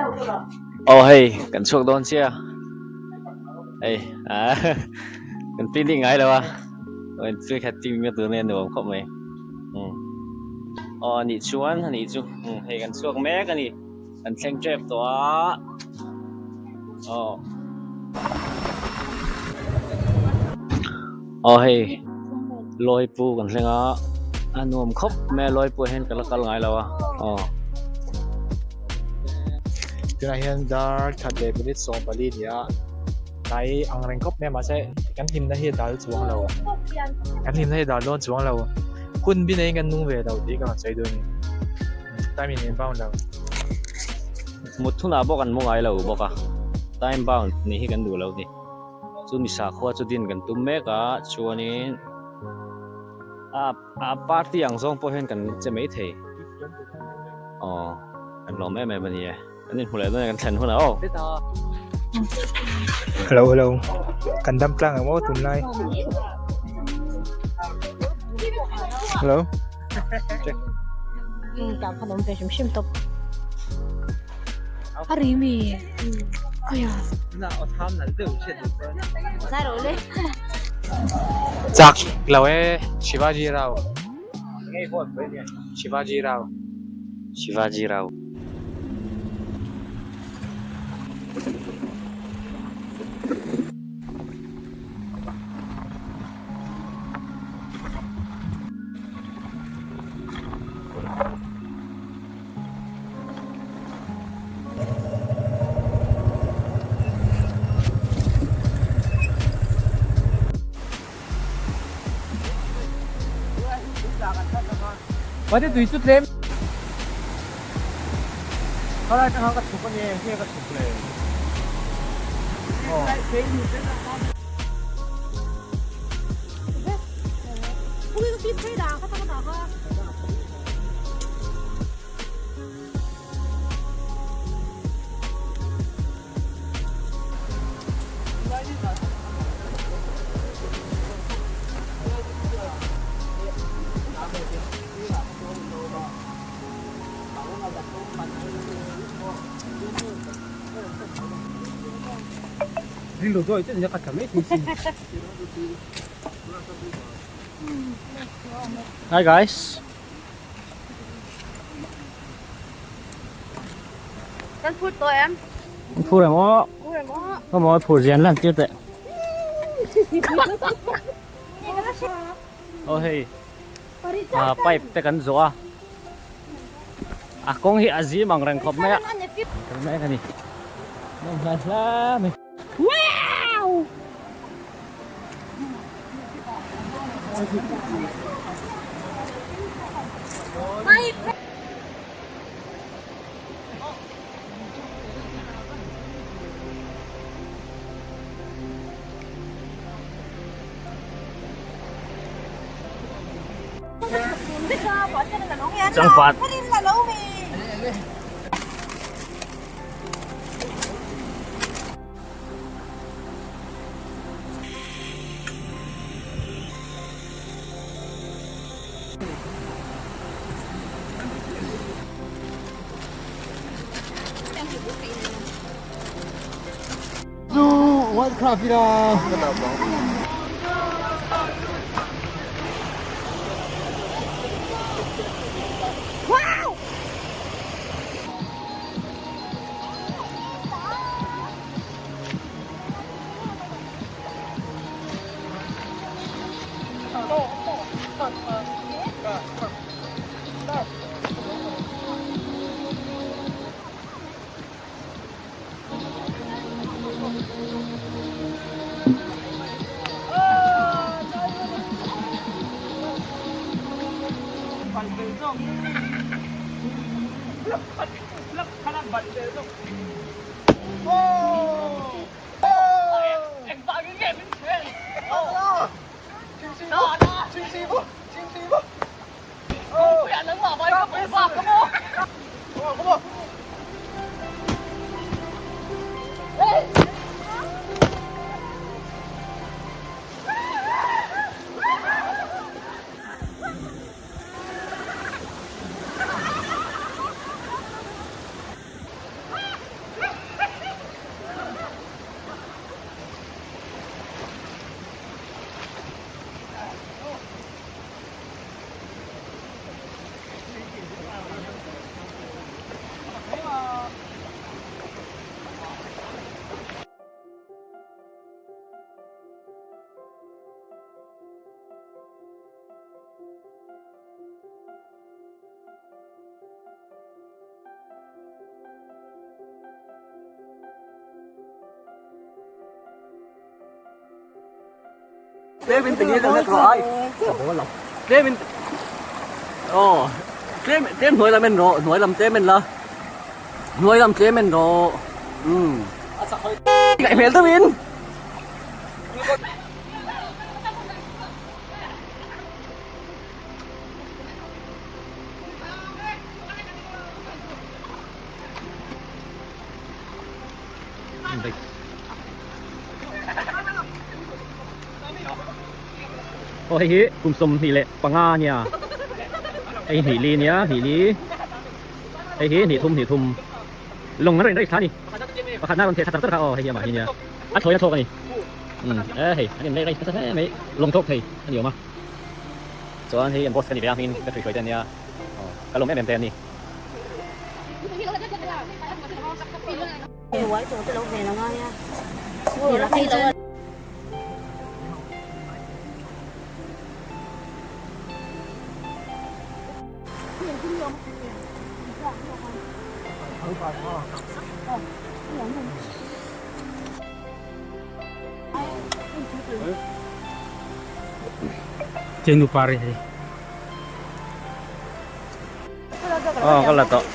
Aw hei kan chhuak dawn chiah hei ah kan picnic ngai lo a tui khat picnic na tur nen nuam khawp mai umm aw anih chuan anih chu umm hei kan chhuak mek a ni kan thleng tep tawh a aw aw hei lawipu kan thleng a a nuam khawp mai a lawipu ah hian ka la kal ngai lo a aw. Tunah hian dar that leh minute 14 a ni a hnai ang reng khawp mai a mahse kan hlimna hi a dal chuang lo kan hlimna hi a dal dawn chuang lo hun bi neiin kan nung ve lo tih ka rawn sawi dawn a ni time in min bound lo. Mut hunah bawk an mu ngai lo bawk a time bound nih hi kan duh lo a ni. Chu mi sakhua chu din kan tum mek a chuanin a a party ang zawng pawh hian kan che mai thei aw kan lawm em em a ni e kan inhmu leh dawn e kan thlen hunah aw. Hello hello kan dam tlang ang maw tunlai hello tah khan awm ve hrim hrim tawp a ri mi aya chak lo e Shivaji Rao Shivaji Rao Shivaji Rao. Mate tui chu tlem Khalai atanga ka chhuk ania eng nge ka chhuk le Aw. Hi guys. Kan phur tawh em? Kan phur em aw. Phur em aw. Ka maw phur zian lan tir teh. Aw hei. Ah pipe te kan zawh a. A kawng hi a zim ang reng khawp mai a. Kan mek a ni. Nawm hlan hla mai. Wow! Changpat. Chu Whitecraft ila. Tlem in tinge deuh hlek rawh ai. Tlem in aw tlem tlem hnuai lam en rawh hnuai lam tlem en la hnuai lam tlem en rawh umm ngaih hmel deuh in. Aw hei hi kum 25 a nia hei hi hnih li nia hnih li hei hi hnih thum hnih thum lawng an rawn raih thla a ni pakhatna a rawn theh thla char char kha aw hei hi amah hi nia a thlawin a thlawk a ni umm e hei an inraih raih nasa hle mai lawng thlawk thei a ni awm a chuan hei an boss ka ni ve a hmingin ka hruihruai te ania aw ka lawm em em te an ni. Aw ka la tawh.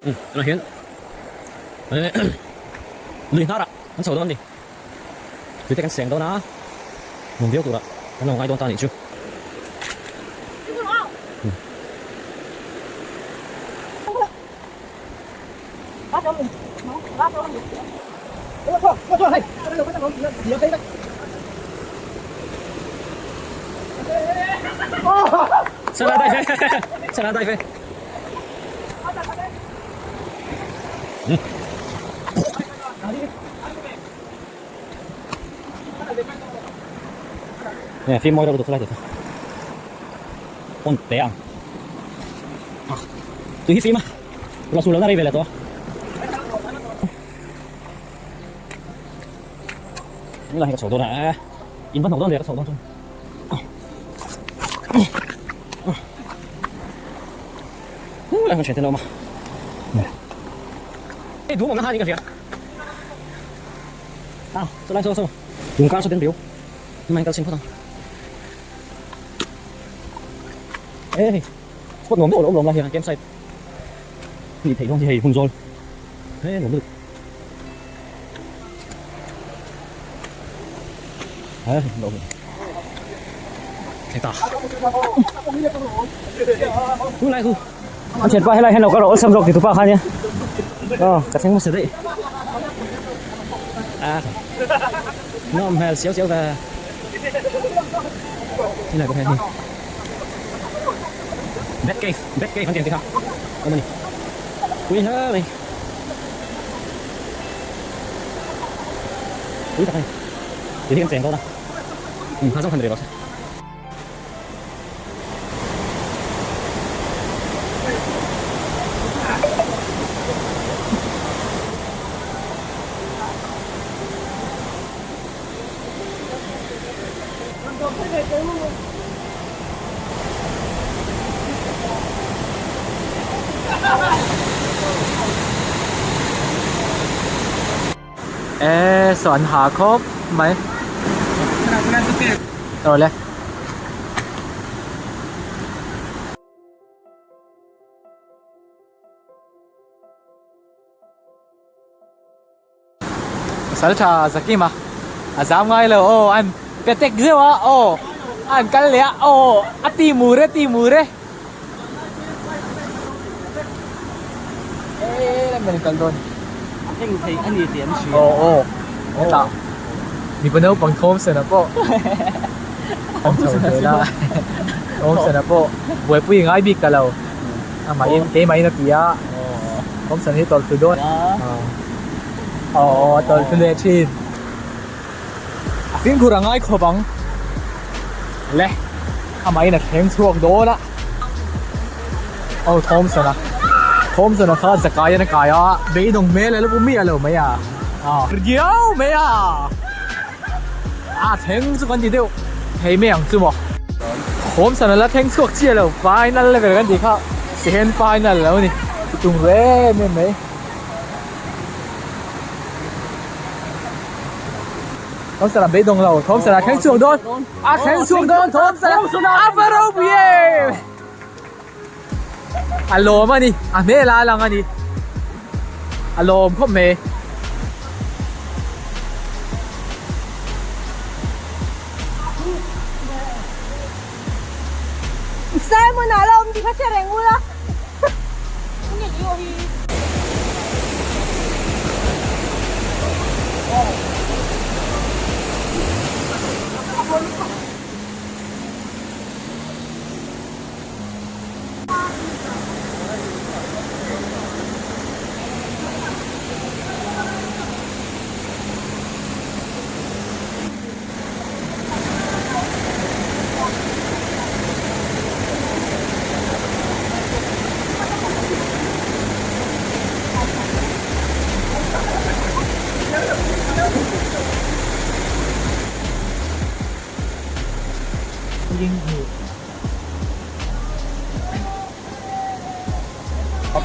Tunah hian lui hnarah kan chho dawn a ni tui te kan seng dawn a nuam viau turah kan lo ngai dawn ta a nih chu. Phim mawi deuh lutuk lai te kha pawn teh ang tui hi fim a ruah sur lohna rei ve leh tawh a helai hi ka chho dawn a in va hnawk dawn ve ka chho dawn chuan. Helai hmun thian te an awm a hei dum awmna kha a ni ka hria a chulai saw saw lung kar saw ten riau hmai kal chhin phawt ang e hei spot nuam deuh a lo awm lawm lai hian campsite nih theih dawn hi hei hun zawl he nuam lutuk he lo awm ta thu lai thu an thianpa helai hian lo kal rawh awlsam zawk ti tupa kha nia aw ka thleng hmasa daih a nawm hmel siau siau ve helai pawh hian hei bat cave bat cave an tih ang te kha awm a ni pui hle mai pui tak a ni tih hi kan cheng dawn a hma zawng khan ni rih rawh se. E saw an ha khawp mai awle. Pasal tha Zakim a a zam ngai lo aw an pe tek zeuh a aw an kal leh a aw a ti mur e ti mur e e kal dawn a eng thei a ni tih an hria aw aw hetah mipa naupang Thomson-a pawh an chho zel a Thomson-a pawh buaipui ngai bik ta lo amahin keimahin a ti a Thomson hi tawlh thlu dawn aw aw tawlh thlu leh thin. Fimkhur a ngai khawp ang. Le, amahin a thleng chhuak dawn a. Aw Thomson a. Thomson a kha zakai in a kai a. Beidawng hmel a la pu miah lo mai a. Riau mai a. A thleng chu kan ti deuh thei mai ang chu maw. Thomson a la thleng chhuak chiah lo. Final level kan tih kha second final lo ni. Tum rem em mai. Thomson a beidawng lo. Thomson a thleng chhuak dawn. A thleng chhuak dawn Thomson a va ropui em! A lawm a ni. A hmel a lang a ni. A lawm khawp mai. Simon a la awm tih kha hre reng ula.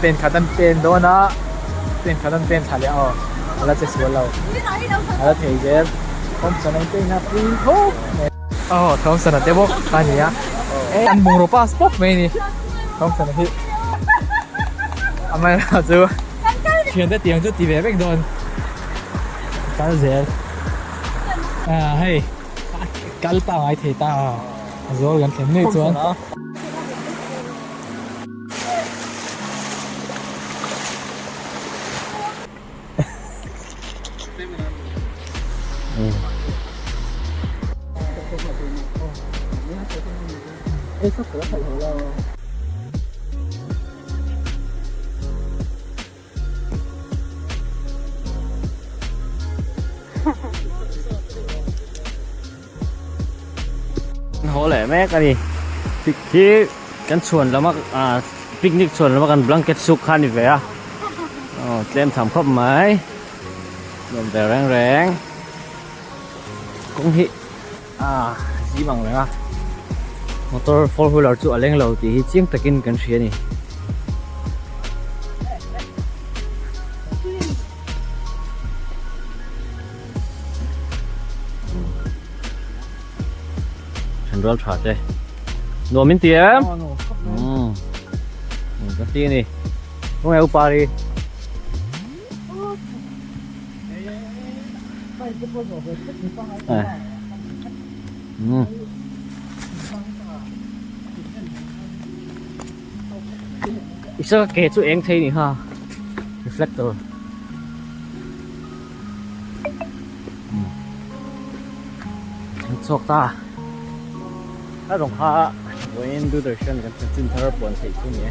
Pen khat an pen dawn a pen khat an pen thla leh aw a la che sual lo a la thei zel Thompson an pen a pui khawp mai aw Thompson a te bawk a ni a an bungraw pass pawp mai a ni Thompson a hi amaherawhchu chu thiante tiang chu ti ve vek dawn kal zel ah hei kal pangai thei ta a zawl kan thlen ngei chuan. Haw leh mek a ni khi kan chhuan lama ah picnic chhuan lama kan blanket suk kha a ni ve a aw tlem tham khawp mai nuam ve reng reng kawng hi ah zim ang reng a motor four wheeler chu a leng lo tih hi chiang takin kan hria a ni. Thenrual tha te nuam in ti em umm ka ti a ni khawnge upa ri umm isa ke chu eng thei ni ha reflector. Chhuak ta a rawng kha vawiin Doordarshan kan chanchin thar puan theih chu ni e.